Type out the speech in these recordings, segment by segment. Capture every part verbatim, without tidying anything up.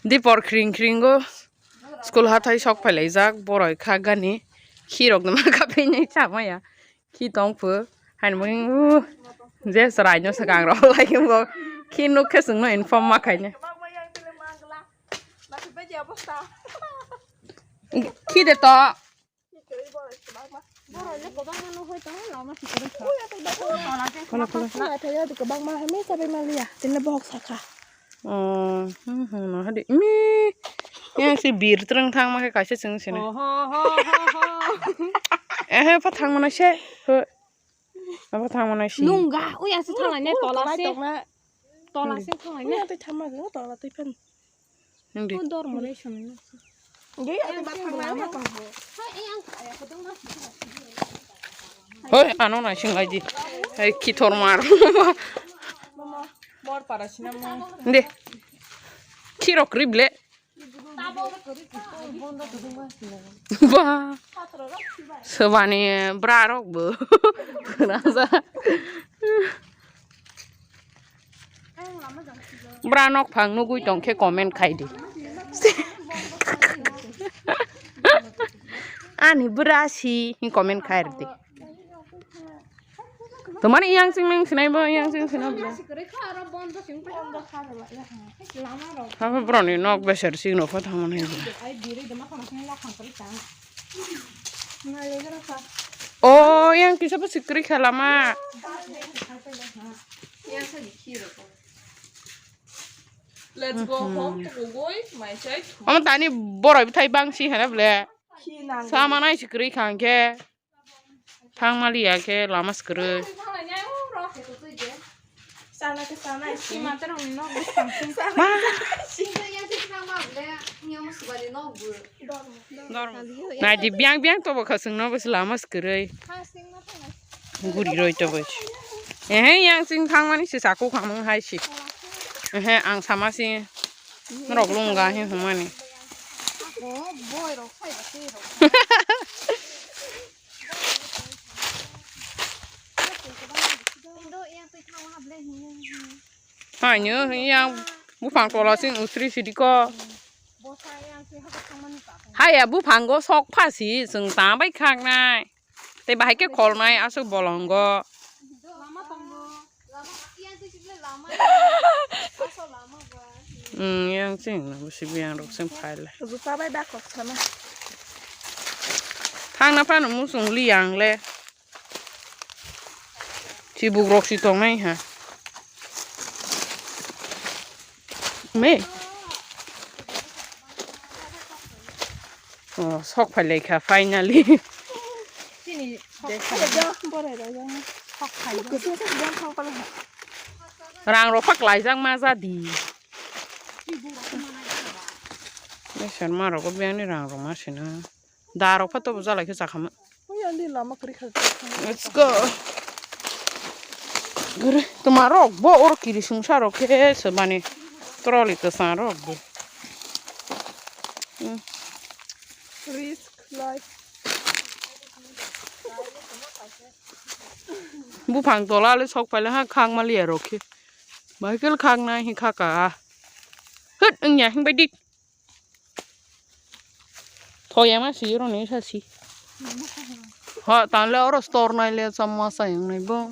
Dipor khring khringo school hathai sok phailaijak boroi kha gani khirok no ma kapinai chamaya khi tongphu haini mui je chwraino swkang rok lai bo khi nuk khe chwngno inform ma khainai. Khi de to. Kola, kola. Kwbangma hwnwi sabai manliya, tini bohok sakha. Oh, hmm, hmm, no, hadi. Mi, yang si bir terang thang ma khe kaisa chwng sini. Ehe, pa thang mana se. Apa thang mana si? Nungga, ui, asa thang lainai, tola se. Tola se thang lainai. Ui, ate thang ma, tola tei phan. Nungdi. Dor mole song. Ge, ate ba thang lainai. Hoi, ano na sing aji. Hai, kithor mar. Mor para sinamo. De. Khirok rible. Ba. Swbani bra rok bo. Khwnajak. Bra nok phang nugui tong khe comment khai di. Ani bra si comment khai di. Tomani yang sing nang sinai bo, yang sing sinai bo. Habo boroni nok beser sing no kho thamani. O yang kisa bo sikri khalama. Let's go home to go goi mai chai. Omo tani boroi bithai bangsi hana ble. Samanai sikri khangkhe. Thang maliya khe lama swkre. Ma. Naidi biang biang tobo kha chwngno bwsla lama swkre. Guri roi tobo. Ehe yang chwng thangmani se chakuk hamung hai se. Ehe ang sama se. Norok lungga he humani. Haino yang buphang tola sing usri sidiko. Haya buphango sok phasi chwng ta bai khaknai. Tei bahai khe kholnai aswk bolongo. Hmm, yang chwng na busi biyang rok sing phai le. Rupa bai bakok sana. Thangna phano muchung li yang le. Chibuk rok si tongnai ha. Me. Oh, sok phai lai kha finally. Chini sok phai. Sok phai. Rang rok phak laijak ma jadi. Beser ma rok biyang ni rang rok ma sina. Da rok pha tobo jalai khe chakha ma. Ui, ani lama kwrwi kha. Let's go. Gure, tuma rok bo oro kiri sungsa rok khe se bani trolley kwchang rok bo. Hmm. Risk life. Buphang tola le sok paile ha khang maliya rok khe. Michael khang nai hi kha ka. Hut wngya hing bai dik. Thoya ma si oro ni sa si. Ha, tanle oro store nai le chamma sa yang nai bo.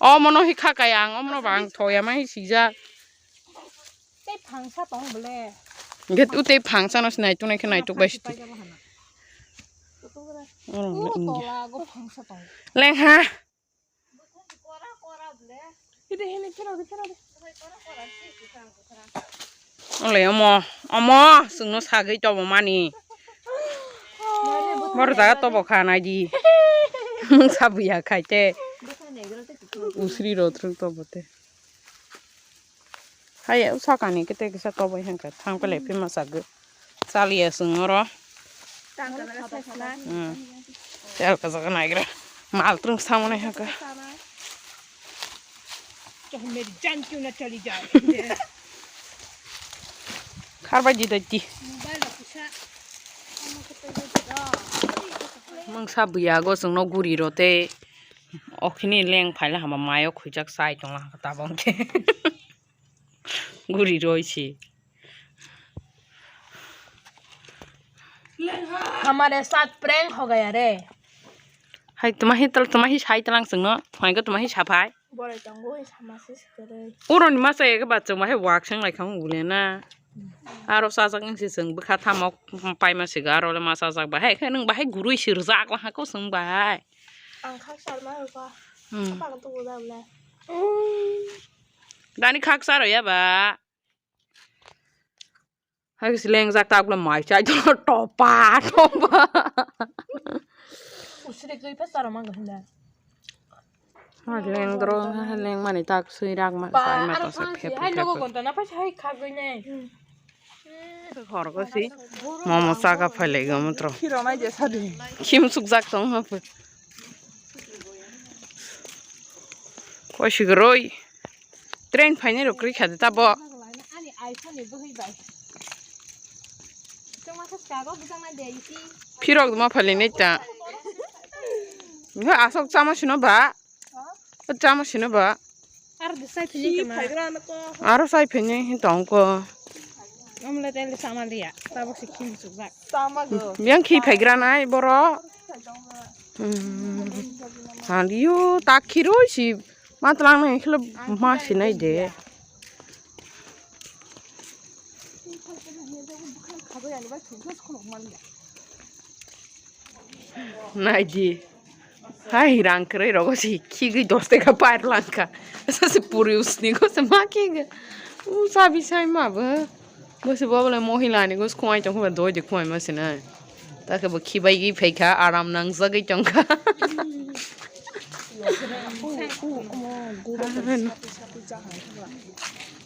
O mono hi kha kaya ang, o mono bang thoya ma hi si ja. Tei phangsa tong bole. Get u tei phangsa no sinai tunai khe nai tuk bai si. Oro tola go phangsa tong. Leng ha. Ole omo, omo, chwngno sagwi tobo mani. Boro jaga tobo kha naidi. Mungsa buya khai te. Usri rw thwng tobo te. Hai, sakani kete kisa tobai hangka thang pelai phi masa gw. Chaliya chwng oro. Tang ka jaga sai khna. Hmm. Chal ka jaga naigra. Mal trung samani hangka. Kya meri jaan kyun na chali jaye? Kharbai di dai di. Mobile la kusa. Mungsa buya go chwngno guri rw te. Okhini leng phaila hama mayo khujak sai tongla hangka tabang khe. Guri roi si. हमारे साथ प्रैंक हो गया रे। Hai tuma hi tal tuma hi sai talang sengno. Hai ko tuma hi sapai. Borai tongo, sama se sikere. Uro ni masa ega ba chwng bahai wak seng lai khang ule na. Aro sajak wng si chwng bwkha thamok paima siga aro le ma sajak bahai khe nwng bahai gurui sirjak la hako chwng bahai. Ang khak sar ma ba. Hmm. Apa ka tu da ule. Dani khak sar ya ba. Hai si lengjak tak le mai chai to topa topa. Usri kai pa sar ma ga hinda. Ha leng dro ha leng mani tak sui rak ma sai ma to sa phep hai phep. Logo gonta na pa sai kha goi ne. Hor ko si momo saka phai le go mutro. Khiro mai je sadi. Khim suk jak tong ha phu. Ko si groi. Train phainai rok kri khade tabo. Ani iPhone ni bwhwi bai. Chwngma khe chago bwsaknai de isi. Phirok ma phailai nai ta. Nge asok chama sino ba. Chama sino ba. Ar de sai phini kama. Aro sai phini hin tong ko. Amle tel sama liya. Tabok si khim suk ba. Yang khi phaigra nai boro. Hmm. Haliyo tak khiroi si. Ma tlang nai khlo ma sinai de. Nai di. Hai rang kwrwi rogo si khigwi dos taka pair langkha. Sa se puri usni go se ma khiga. U sabi sai ma bo. Bo se bo bole mohila ni go se khwai tong khwai doi de khwai ma sinai. Ta khe bo khibai gwi phaikha, aram nangjagwi tongkha.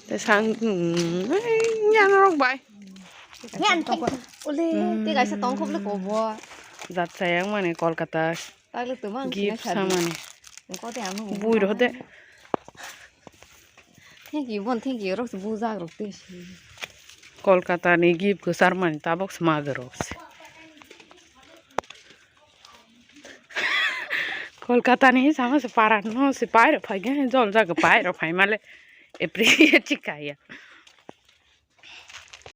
Te sang, hmm, eh, yan rok bai. Yan thek, ule, te kaisa tongkho bole kobo. Jat sayang mane Kolkata. Takle tuma ang gift sinai sadi. Samani. Engko te ang nung bui rode. Thank you, bon, thank you. Rok se bujak rok te si. Kolkata ni gift kwchar mani tabok se maga rok se. Kolkata ni sama se para no se pairo phai ge jol jaga pairo phai male appreciate chikaya.